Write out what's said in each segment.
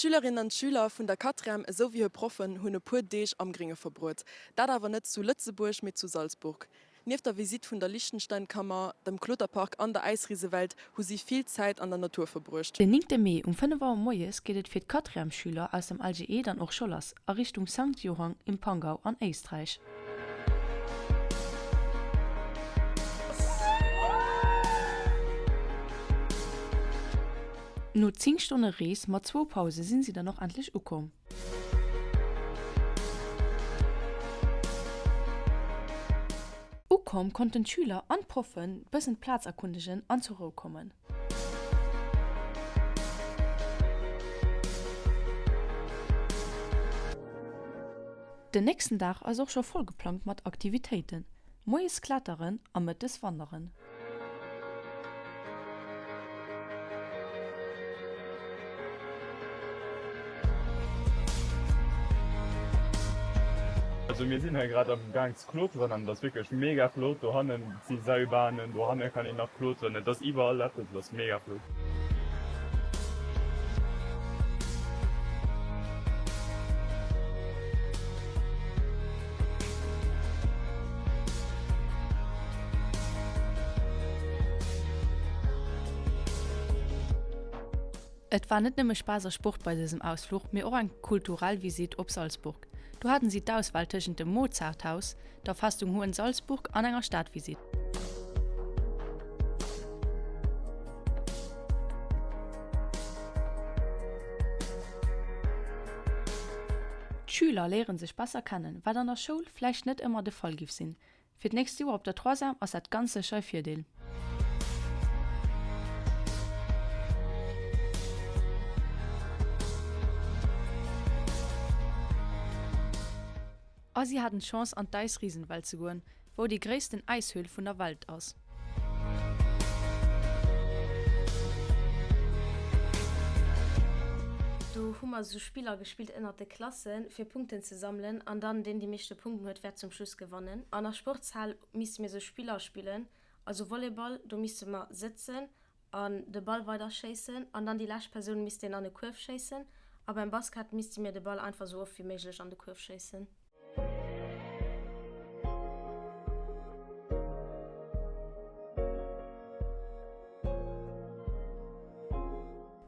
D'Schülerinnen an d'Schüler vun der Quatrième esou wéi hir Proffen hunn e puer Deeg am Grénge verbruet. Dat awer net zu Lëtzebuerg, mee zu Salzburg. Nieft der Visitt vun der Liechtensteinkammer, dem Kloterpark an der Äisrisewelt hu si vill Zäit an der Natur verbruecht. Den 9 Mee um 5 Auer moies geet et fir d'Quatrièmesschüler aus dem LGE dann och scho lass a Richtung Sankt Johann im Pangau an Éisträich. No 10 Stonne Rees mat zwou Pause sinn si dann och endlech ukomm. Ukomm konnten d'Schüler an d'Proffen bëssen d'Plaz erkundegen an zur Rou kommen. Den nächsten Dag ass och scho voll geplangt mat Aktivitéiten, moies kletteren a mëttes wanderen. Also mir sinn hei grad am Gaang ze kloteren an et ass wierklech mega flott. Dohannen si Seilbahnen, dohanne kann een nach kloteren, et ass iwwerall eppes, et ass mega flott. Et war net nëmme Spaass a Sport bei dësem Ausfluch, mee och eng kulturell Visitt op Salzburg. Do haten si d'Auswahl tëschent dem Mozarthaus, der Festung Hohensalzburg an enger Stadvisitt. D'Schüler léiere sech besser kennen, wat an der Schoul vläicht net ëmmer de Fall giff sinn. Fir d'nächst Joer op der Troisième ass dat ganz sécher e Virdeel. A si haten d'Chance an d'Äisrisenwelt ze goen, wou déi gréissten Äishöhl vun der Welt ass. Do hu mer sou Spiller gespillt ënnert de Klassen fir Punkten ze sammelen an dann deen déi meeschte Punkten huet wäert zum Schluss gewannen. An der Sportshal misste mir sou Spiller spillen, also Volleyball, do misste mer sëtzen an de Ball weider schéissen an dann déi lescht Persoun misst deen an e Kuerf schéissen a beim Basket misste mir de Ball einfach sou oft wéi méiglech an de Kuerf schéissen.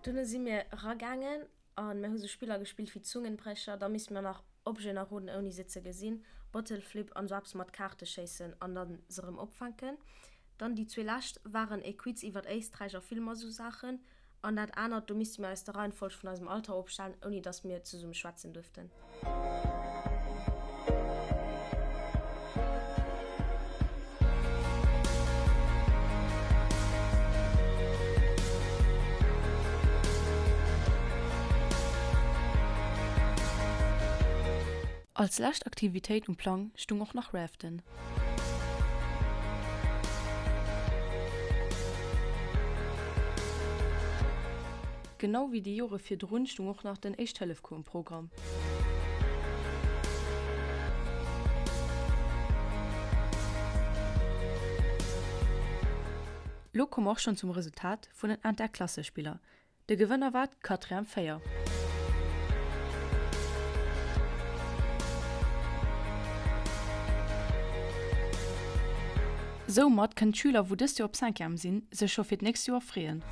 Dunne si mir eragaangen a mir hu sou Spiller gespillt wéi Zungenbrecher, da misste mir nach Objeten erroden ouni se ze gesinn, Bottle Flip an sou eppes mat Kaarte schéissen an dann se rëm opfänken. Dann déi zwee lescht waren e Quiz iwwert Éisträich a Filmer, sou Saachen. An dat anert, do misste mir eis der Reihenfolg vun eisem Alter opstellen, ouni datt mir zesumme schwätzen duerften. Als lescht Aktivitéit um Plang stung och nach Raften. Genau wéi déi Jore virdrun stung och nach den Éischt-Hëllef-Cours um Programm. Lo komme mer och schonn zum Resultat vun den Interklassespiller. De Gewënner war d'Quatrième 4. Soumat kënnen d'Schüler wou dëst Joer op Cinquième sinn, sech scho fir d'nächst Joer freeën.